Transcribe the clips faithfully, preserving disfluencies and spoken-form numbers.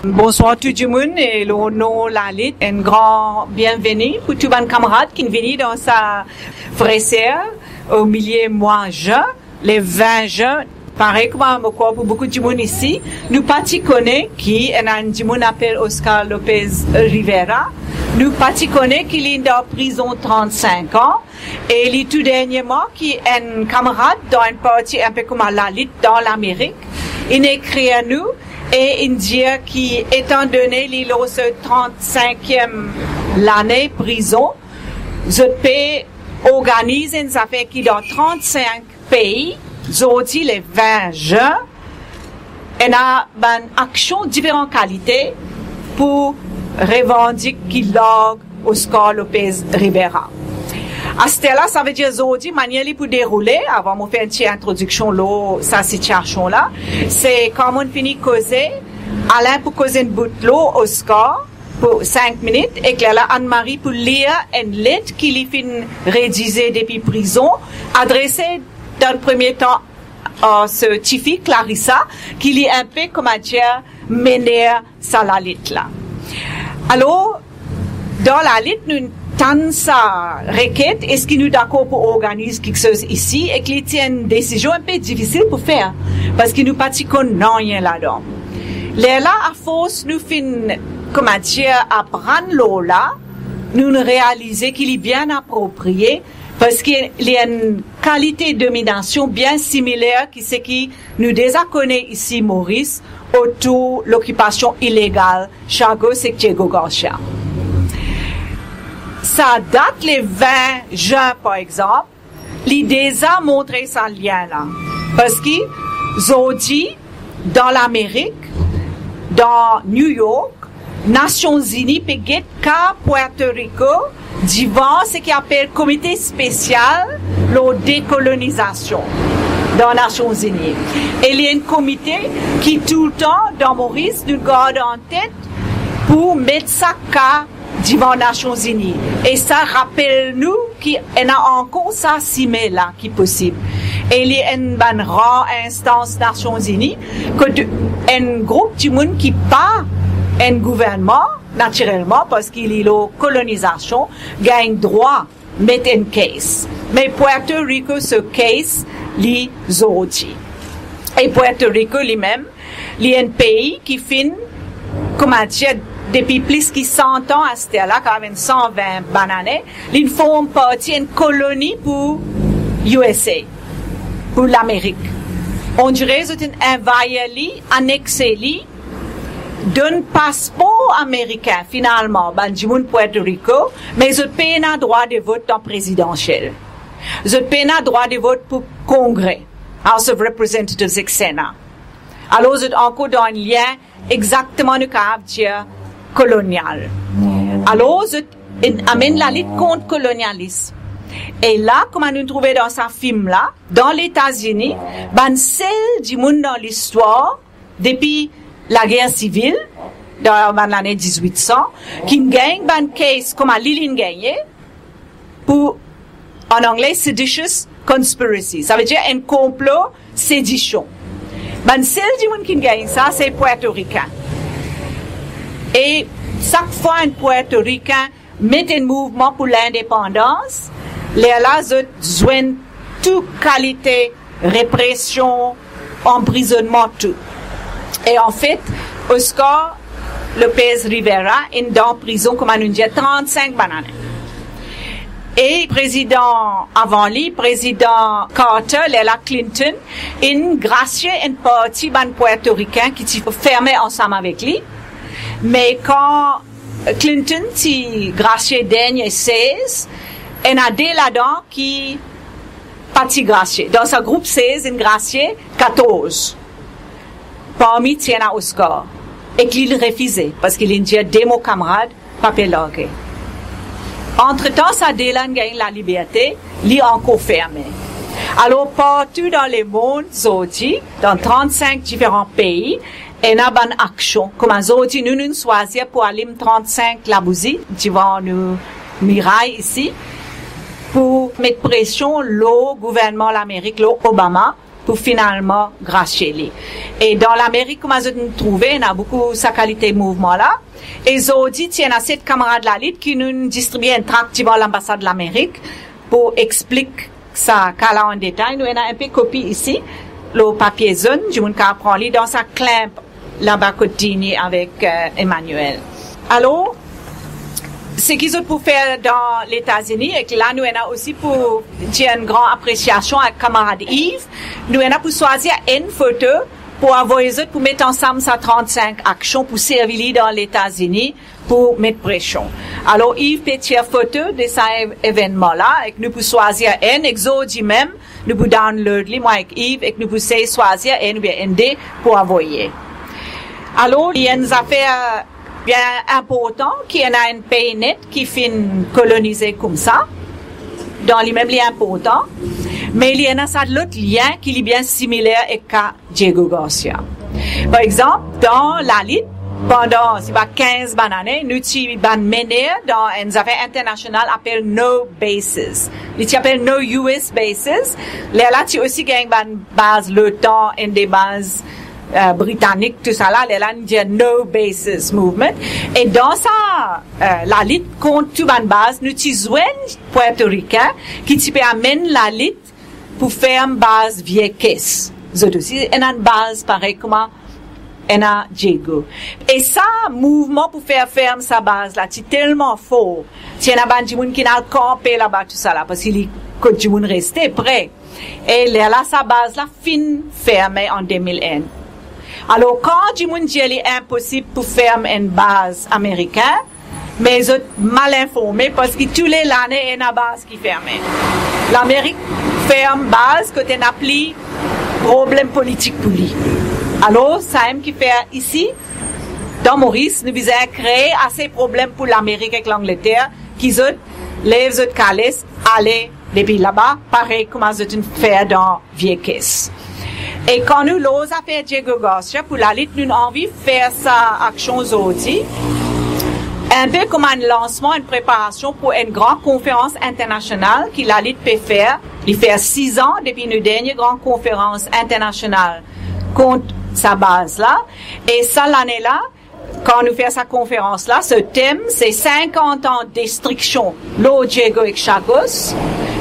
Bonswar tou dimoun, e lor non Lalit, enn gran bienveni pou tou bann kamarad ki vini dan sa freser o milie mwa zin, le vin zin. Parey kouma mo krwar pou boukou dimoun isi, nou pa ti kone ki ena enn dimoun apel Oscar Lopez Rivera. Nou pa ti kone ki li dan prizon trant-sink an. E li tou dernieman ki enn kamarad dan enn parti enpe kouma Lalit dan Lamerik, inn ekrir nou e inn dir ki, etandone li lor so trant-sinkiem lane prizon, zot pe organiz enn zafer ki dan trant-sink pei, zordi le vin zin, ena bann aksion diferan kalite pou revandik ki larg Oscar Lopez Rivera. Asterla, savedir zordi, manier li pou deroule, avan mo fer enn ti introdiksion lor sa sitiasion la, se kan mo'nn fini koze, Alain pou koz enn bout lor Oscar pou sink minit, ek lerla Anne-Marie pou lir enn let ki li finn redize depi prizon, adrese dan premie tan ar so tifi Clarissa, ki li enpe, koumadir, mener sa Lalit la. Alor, dan Lalit, nou tann sa reket, eski nou dakor pou organiz kiksoz isi, ek li ti enn desizion enpe difisil pou fer, parski nou pa ti konn nanye ladan. Lerla, afors nou finn, koumadir, aprann lor la, nou realize ki li bien aproprie, parski li enn kalite dominasion bien similer ki seki nou deza kone isi Moris otour lokipasion ilegal Chagos ek Diego Garcia. Sa dat le vin zin, par exanp, li deza montre sa lien la. Parski zordi, dan Lamerik, dan New York, Nasion Zini pe get ka Puerto Rico divan seki apel Komite Spesial lor Dekolonizasion dan Nasion Zini. E li enn komite ki toultan dan Moris nou gard an tet pou met sa ka divan Nasion Zini. E sa rapel nou ki ena ankor sa sime la ki posib. E li enn bann rar instans Nasion Zini kot enn group dimoun ki pa enn gouvernman, natirelman, parski li lor kolonizasion, gagn drwa met enn case. Me Puerto Rico so case li zordi. E Puerto Rico limem, li enn pei ki finn, koumadir, depi plis ki san an asterla, kapav enn san vin bann ane, li form parti enn koloni pou U S A, pou Lamerik. Ondire zot inn envayir li, anexe li, donn paspor amerikin finalman bann dimoun Puerto Rico, me zot pena drwa de vot dan prezidansiel. Zot pena drwa de vot pou Kongre, House of Representatives ek Sena. Alor zot ankor dan enn lien exakteman, nou kapav dir, kolonial. Alor zot inn amenn lalit kont kolonialis. E la, kouma nou trouve dan sa fim la, dan Letazini, bann sel dimoun dan listwar, depi lager sivil, dan bann lane dizwit san, ki'nn gagn bann case kouma li, li'nn gagne, pou, an angle, seditious conspiracy. Savedir enn konplo sedision. Bann sel dimoun ki'nn gagn sa, se Puerto Rikin. E sak fwa enn Puerto Rikin met enn mouvman pou lindepandans, lerla zot zwenn tou kalite represion, anprizonnman, tou. E anfet, Oscar Lopez Rivera inn dan prizon, kouma nou dir, trant-sink bann ane. E prezidan avan li, prezidan Carter, lerla Clinton, inn grasie enn parti bann Puerto Rikin ki ti ferme ansam avek li. Me kan Clinton ti grasie dernie sez, ena de ladan ki pa ti grasie. Dan sa group sez, inn grasie katorz. Parmi ti ena Oscar. Ek li, li refize, parski li'nn dir de mo kamarad pa pe large. Antretan, sa de la inn gagn laliberte, li ankor ferme. Alor, partou dan lemond zordi, dan trant-sink diferan pei, ena bann aksion. Kouma zordi nou, nou'nn swazir pou alim trant-sink labouzi divan nou miray isi, pou met presion lor gouvernman Lamerik, lor Obama, pou finalman grasie li. E dan Lamerik, kouma zot inn trouve, ena boukou sa kalite mouvman la. E zordi, ti ena set kamarad lalit ki nou'nn distribie enn trak divan lanbasad Lamerik pou explik sa ka la an detay. Nou ena enpe kopi isi, lor papie zonn, dimoun kapav pran li dan sa klinp laba kot Dini avek, eh, Emmanuel. Alor, seki zot pou fer dan Letazini, ek la nou ena osi pou dir enn gran apresiasion a kamarad Yves, nou ena pou swazir enn foto pou avoy zot pou met ansam sa trant-sink aksion pou servi li dan Letazini pou met presion. Alor, Yves pe tir foto de sa ev-, evennman la, ek nou pou swazir enn, ek zordi mem, nou pou download li, mwa ek Yves, ek nou pou sey swazir enn oubien enn de pou avoye. Alor, li enn zafer bien inportan ki ena enn pei net ki finn kolonize koumsa. Dan limem li inportan, me li ena sa lot lien ki li bien similer ek ka Diego Garcia. Par exanp, dan lalit, pandan sipa kinz bann ane, nou ti bann mener dan enn zafer internasional apel No Bases. Li ti apel No U S Bases. Lerla ti osi gagn bann baz lotan, enn de baz, eh, britanik, tousala. Lerla nou dir No Bases Movement. E dan sa, eh, lalit kont tou bann baz, nou ti zwenn Puertoriken ki ti pe amenn lalit pou ferm baz Vieilles Caisses. Zot osi ena enn baz parey kouma ena Diego. E sa mouvman pou fer ferm sa baz la ti telman for, ti ena bann dimoun ki'nn al kanpe laba, tousala, parski li kot dimoun reste pre. E lerla sa baz la finn ferme an de mil enn. Alor, kan dimoun dir li inposib pou ferm enn baz amerikin, me zot mal informe, parski tou le lane ena baz ki ferme. Lamerik ferm baz kot ena pli problem politik pou li. Alor, samem ki fer isi, dan Moris, nou bizin kree ase problem pou Lamerik ek Langleter, ki zot lev zot kales, ale depi laba, parey kouma zot inn fer dan Vieilles Caisses. E kan nou lor zafer Diego Garcia pou lalit, nou anvi fer sa aksion zordi, inpe kouma enn lansman, enn preparasion pou enn gran konferans internasional ki lalit pe fer. Li fer siz an depi nou dernie gran konferans internasional kont sa baz la. E sa lane la, kan nou fer sa konferans la, so tem se sinkant an destriksion lor Diego ek Chagos,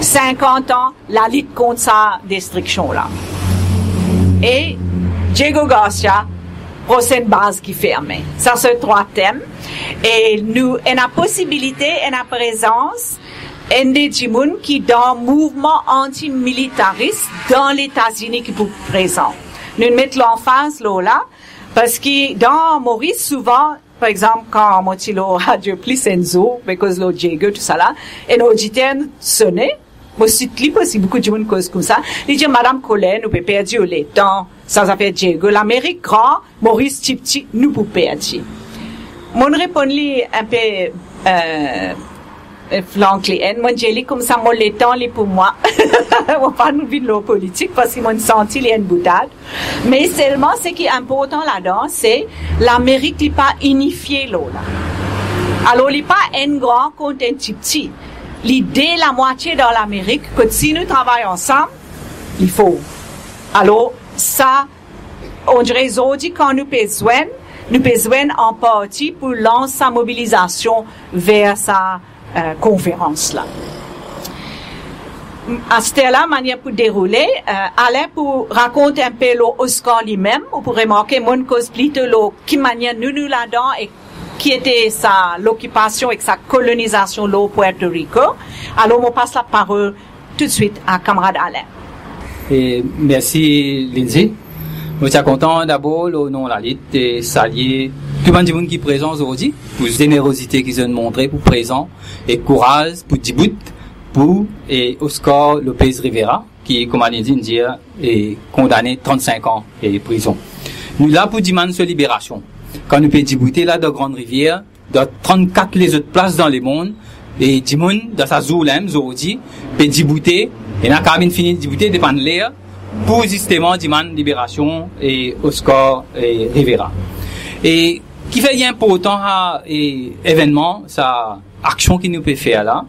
sinkant an lalit kont sa destriksion la. E Diego Garcia, prosenn baz ki ferme. Sa se trwa tem. E nou ena posibilite, ena prezans enn de dimoun ki dan mouvman antimilitaris dan Letazini ki pou prezan. Nou met lanfaz lor la, parski dan Moris, souvan, par exanp, kan mo ti lor Radio Plis enn zour, pe koz lor Diego, tousala, enn oditer sone, mo sit li, parski boukou dimoun koz koumsa, li dir, "Madam Koler, nou pe perdi letan, sa zafer Diego, Lamerik gran, Moris tipti, nou pou perdi." Mo'nn reponn li inpe, eh, eh, flank li, enn, mo'nn dir li koumsa, mo letan li pou mwa. Mo pa anvi vinn lor politik, parski mo'nn santi li enn boutad. Me selman seki inportan ladan, se Lamerik li pa inifie lor la. Alor, li pa enn gran kont enn tipti. Li de lamwatie dan Lamerik, kot si nou travay ansam, li for. Alor, sa, on dire zordi kan nou pe zwenn, nou pe zwenn an parti pou lans sa mobilizasion ver sa, eh, konferans la. Aster la, manier pou deroule, eh, Alain pou rakont inpe lor Oscar limem, ou pou remarke, mo'nn koz plito lor ki manier nou, nou ladan e ki ete sa lokipasion ek sa kolonizasion lor Puerto Rico. Alor, mo pas laparol toutswit a kamarad Alain. E mersi, Lindsay. Mo ti a kontan dabor, o non lalit, e salie tou bann dimoun ki prezan zordi pou zenerozite ki zot inn montre pou prezan e kouraz pou dibout pou, e, Oscar Lopez Rivera, ki, kouma Lindsay inn dir, e kondane trant-sink an, e, prizon. Nou la pou dimann so liberasion. Kan nou pe diboute la dan Grann Rivier, dan trant-kat lezot plas dan lemond, e dimoun dan sa zour la mem zordi pe diboute, ena kapav inn fini diboute, depann ler, pou zisteman dimann liberasion, e, Oscar, e, Rivera. E kifer li inportan sa, e, evennman, sa aksion ki nou pe fer la.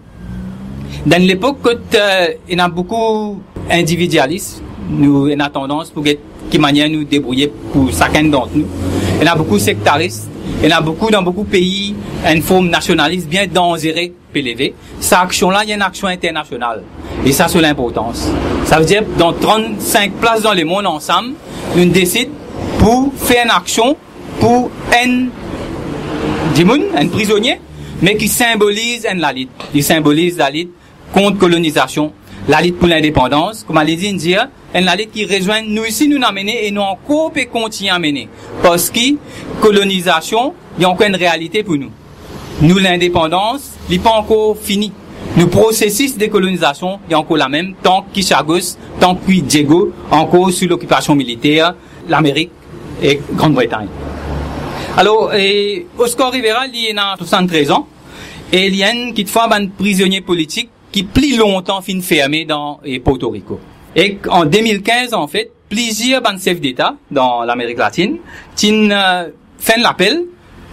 Dan lepok kot, e, ena boukou individialis, Nou ena tandans pou get ki manier nou debrouye pou sakenn d'ant nou. Ena boukou sektaris, ena boukou, dan boukou pei, enn form nasionalis bien danzere pe leve. Sa aksion la, li enn aksion internasional. E sa so linportans. Savedir, dan trannsink plas dan lemond ansam, nou desid pou fer enn aksion pou enn dimoun, enn prizonie, me ki sinboliz enn lalit. Li sinboliz lalit kont kolonizasion, lalit pou lindepandans. Kouma Lili inn dir, enn lalit ki rezwenn nou isi, nou inn amene e nou ankor pe kontign amene. Parski kolonizasion, li ankor enn realite pou nou. Nou lindepandans, li pa ankor fini. Nou prosesis dekolonizasion, li ankor lamem, tank ki Chagos, tank ki Diego, ankor sou lokipasion militer, Lamerik ek Grann Bretagn. Alor, e, Oscar Rivera, li ena swasanntrez an, e li enn kitfwa bann prizonie politik ki pli lontan finn ferme dan, e, Porto Rico. Ek an de mil kinz, anfet, plizier bann sef deta dan Lamerik Latinn, ti'n, e, fer enn lapel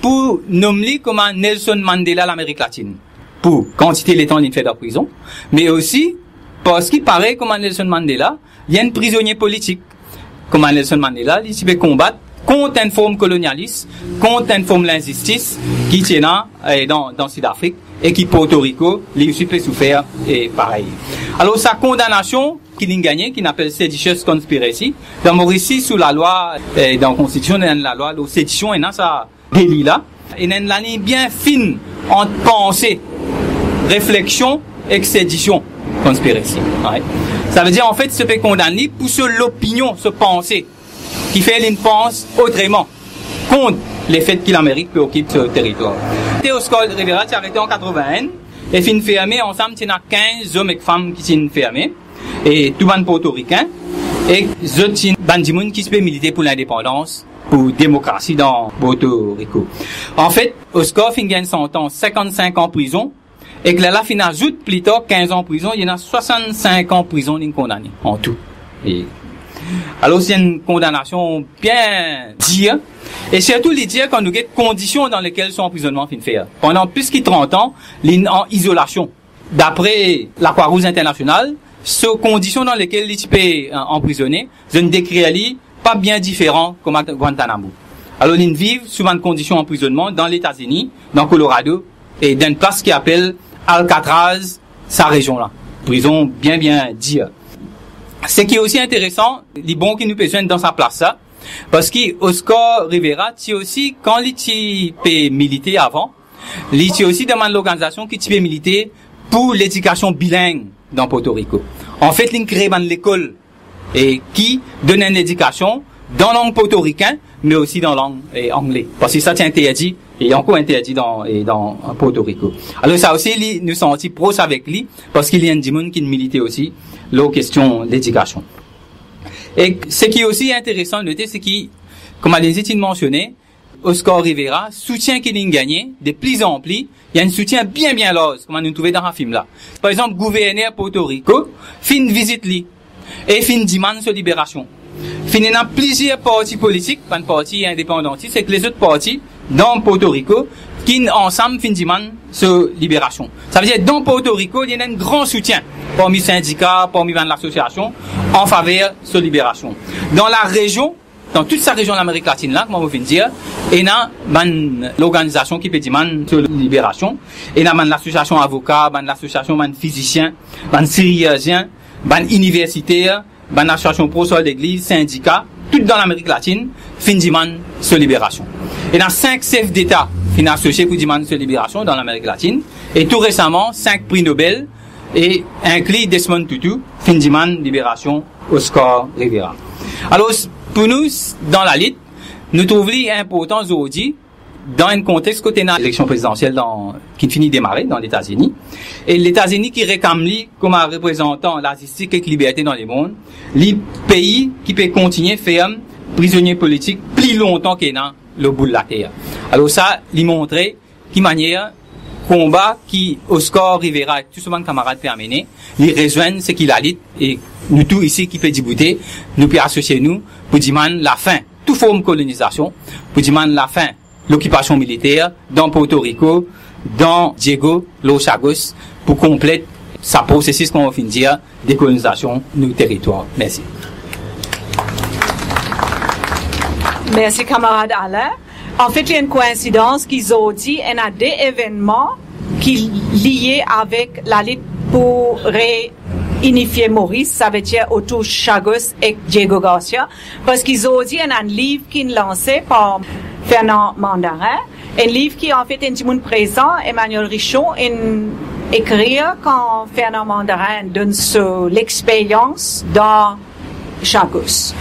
pou nom li kouma Nelson Mandela Lamerik Latinn, pou kantite letan li'nn fer dan prizon, me osi parski, parey kouma Nelson Mandela, li enn prizonie politik. Kouma Nelson Mandela, li ti pe konbat kont enn form kolonialis, kont enn form linzistis ki ti ena, e, dan, dan Sidafrik, e ki Porto Rico, li osi pe soufer, e, parey. Alor, sa kondanasion ki li'nn gagne, ki'nn apel seditious conspiracy, dan Moris, sou lalwa, e, dan konstitision, ena enn lalwa lor sedision, ena sa deli la, ena enn laliny bien fin ant panse, refleksion ek sedision, conspiracy, right? Savedir, anfet, sa pe kondann li pou so lopinion, so panse, kifer li'nn pans otreman kont lefet ki Lamerik pe okip so teritwar. Te Oscar Rivera ti arete an katrevin-enn e finn ferme, ansam ti ena kinz zom ek fam ki ti'nn ferme, e tou bann Portoriken, e zot ti bann dimoun ki ti pe milite pou lindepandans, pou demokrasi dan Porto Rico. Anfet, Oscar finn gagn santans sinkannsink an prizon, ek lerla finn azout pli tar kinz an prizon, li ena swasanntsink an prizon li'nn kondane an tou. E, alor, se enn kondanasion bien dir, e sirtou li dir kan nou get kondision dan lekel so anprizonnman finn fer. Pandan plis ki trant an, li'nn an izolasion. Dapre Lakrwa Rouz Internasional, so kondision dan lekel li ti pe, e, anprizone, zot inn dekrir li pa bien diferan kouma Guantanamo. Alor, li'nn viv sou bann kondision anprizonnman dan Letazini, dan Kolorado, e dan enn plas ki apel Alcatraz, sa rezion la. Prizon bien, bien dir. Seki osi interesan, li bon ki nou pe zwenn dan sa plas la, parski Oscar Rivera ti osi, kan li ti pe milite avan, li ti osi dan bann lorganizasion ki ti pe milite pou ledikasion biling dan Porto Rico. Anfet, li'nn kree bann lekol, e ki donn enn ledikasion dan lang portoriken, me osi dan lang, e, angle. Parski sa ti interdi, e ankor interdi dan, e, dan Porto Rico. Alor, sa osi, li, nou santi pros avek li, parski li enn dimoun ki'nn milite osi lor kestion ledikasion. E seki osi interesan note, se ki, kouma Lili ti'nn mansione, Oscar Rivera, soutien ki li'nn gagne, de pli an pli, li ena enn soutien bien, bien larz, kouma nou trouve dan sa fim la. Par exanp, gouverner Porto Rico finn vizit li e finn dimann so liberasion. Finn ena plizier parti politik, bann parti indepandantis ek lezot parti dan Porto Rico, ki'nn ansam finn dimann so liberasion. Savedir, dan Porto Rico, li ena enn gran soutien parmi sindika, parmi bann lasosiasion, an faver so liberasion. Dan larezion, dan tout sa rezion Lamerik Latin la, kouma mo finn dir, ena bann lorganizasion ki pe dimann so liberasion, ena bann lasosiasion avoka, bann lasosiasion bann fizisien, bann sirizien, bann iniversiter, bann lasosiasion pro-sar legliz, sindika, tou dan Lamerik Latin, finn dimann so liberasion. Ena sink sef deta finn asosie pou dimann so liberasion dan Lamerik Latin, e tou resaman, sink pri Nobel, e inkli Desmond Tutu, finn dimann liberasion Oscar Rivera. Alor, s-, pou nou, s-, dan lalit, nou trouv li inportan zordi, dan enn kontex kot ena eleksion prezidansiel dan, ki fini demare dan Letazini, e Letazini ki reklam li kouma reprezantan lazistis ek liberte dan lemond, li pei ki pe kontigne ferm prizonie politik pli lontan ki ena lor boul later. Alor sa, li montre ki manier konba ki Oscar Rivera ek tou so bann kamarad pe amene, li rezwenn seki lalit, e nou tou isi ki pe diboute, nou pe asosie nou pou dimann lafin tou form kolonizasion, pou dimann lafin lokipasion militer dan Porto Rico, dan Diego, lor Chagos, pou konplet sa prosesis, kouma mo finn dir, dekolonizasion nou teritwar. Mersi. Mersi, kamarad Alain. Anfet, li enn koinsidans ki zordi ena de evennman ki lie avek lalit pou reinifie Moris, savedir otour Chagos ek Diego Garcia, parski zordi ena enn liv ki'nn lanse par Fernand Mandarin, enn liv ki, anfet, enn dimoun prezan, Emmanuel Richon, inn ekrir kan Fernand Mandarin donn so lexperyans dan Chagos.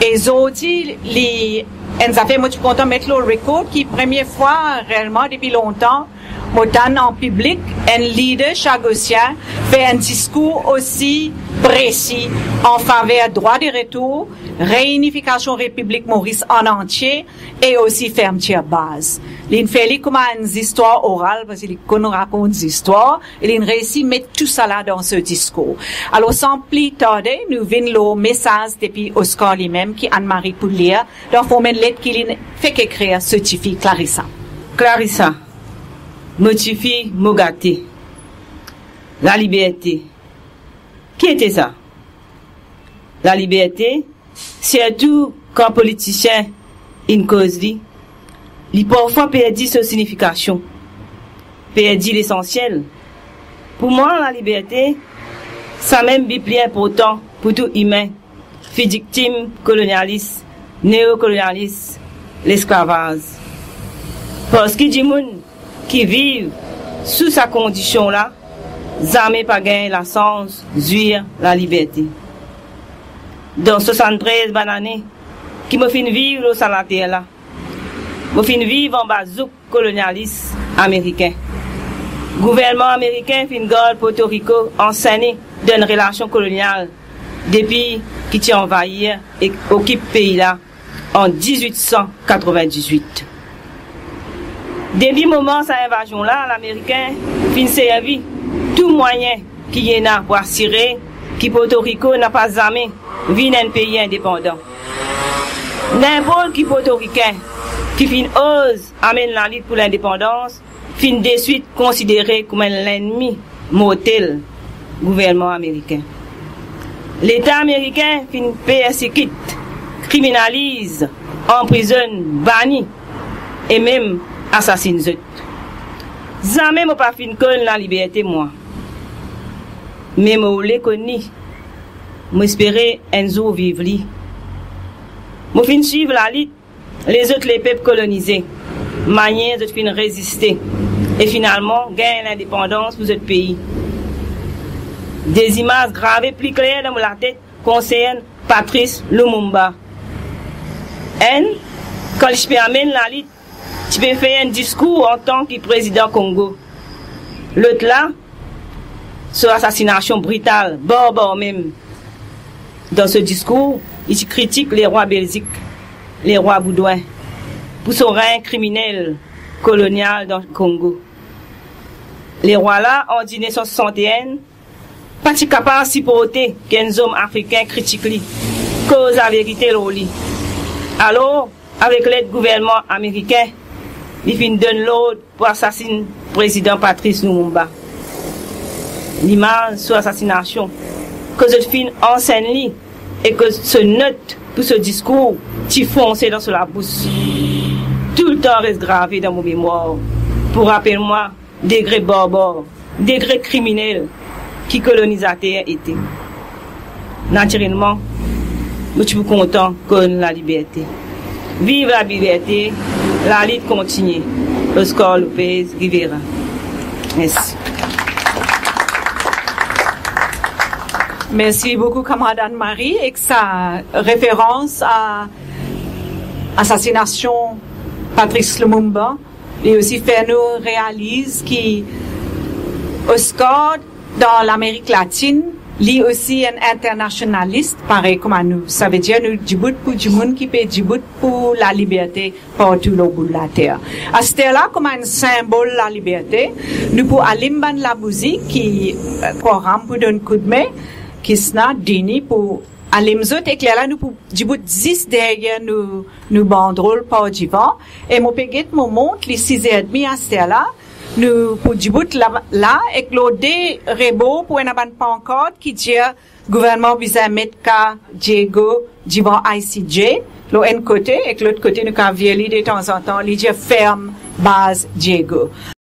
E zordi, li enn zafer mo ti kontan met lor rekord, ki premie fwa reelman depi lontan mo tann an piblik enn lider chagosien fer enn diskour osi presi an faver drwa de retour, reinifikasion Repiblik Moris an antie e osi fermtir baz. Li'nn fer li kouma enn zistwar oral, parski li konn rakont zistwar, e li'nn reisi met tousala dan so diskour. Alor, san pli tarde, nou vinn lor mesaz depi Oscar limem ki Anne-Marie pou lir dan form enn let ki li'nn fek ekrir so tifi Clarissa. Clarissa, mo tifi, mo gate. Laliberte. Ki ete sa? Laliberte, sirtou kan politisien inn koz li, li parfwa perdi so signifikasion, perdi lesansiel. Pou mwa, laliberte, samem bi pli inportan pou tou imin, fi viktim kolonialis, neokolonialis, lesklavaz. Parski dimoun ki viv sou sa kondision la, zame pa gagn lasans zwir laliberte. Dan swasanntrez bann ane ki mo finn viv lor sa later la, mo finn viv anba zouk kolonialis amerikin. Gouvernman amerikin finn gard Porto Rico ansene dan enn relasion kolonial depi ki ti anvayir ek okip pei la an diz-wit san katrovin-diz-wit. Depi moman sa invazion la, Lamerikin finn servi tou mwayin ki ena pou asire ki Porto Rico napa zame vinn enn pei indepandan. Ninport ki Portorikin ki finn oz amenn lalit pou lindepandans finn deswit konsidere kouma enn lennmi mortel gouvernman amerikin. Leta amerikin finn persekit, kriminaliz, anprizonn, bani e mem asasinn zot. Zame mo pa finn konn laliberte mwa. Me mo oule konn li. Mo espere enn zour viv li. Mo finn swiv lalit lezot lepep kolonize, manier zot finn reziste e finalman gagn lindepandans pou zot pei. De zimaz grave pli kler dan mo latet konsern Patrice Lumumba. Enn, kan li ti pe amenn lalit, ti pe fer enn diskour antan ki prezidan Kongo. Lot la, so asasinasion brital, barbar mem. Dan so diskour, li ti kritik lerwa Belzik, lerwa Boudwin, pou so regn kriminel kolonial dan Kongo. Lerwa la, an diz-nef san swasann-e-enn, pa ti kapav siporte ki enn zom afrikin kritik li, koz laverite lor li. Alor, avek led gouvernman amerikin, li finn donn lord pou asasinn prezidan Patrice Lumumba. Limaz so asasinasion ki zot finn ansenn li e ki so not pou so diskour ti fonse dan so labous, toultan res grave dan mo memwar, pou rapel mwa degre barbar, degre kriminel ki kolonizater ete. Natirelman, mo ti pou kontan konn laliberte. Viv laliberte, lalit kontigne. Oscar Lopez Rivera. Mersi. Mersi boukou, kamarad Anne-Marie, ek sa referans a asasinasion Patrice Lumumba. Li osi fer nou realiz ki Oscar dan Lamerik Latin, li osi enn internasionalis, parey kouma nou. Savedir nou dibout pou dimoun ki pe dibout pou laliberte partou lor bout later. Aster la, kouma enn sinbol laliberte, nou pou alim bann labouzi ki, eh, Quorum pou donn koudme, Kisna, Dini pou alim zot, ek lerla nou pou dibout zis deryer nou, nou bandrol par divan. E mo pe get mo mont, li siz er edmi aster la. Nou pou dibout la, la, ek lor de rebor pou ena bann pankart ki dir gouvernman bizin met ka Diego divan I C J. Lor enn kote, ek lot kote nou kapav vir li detanzantan, li dir ferm baz Diego.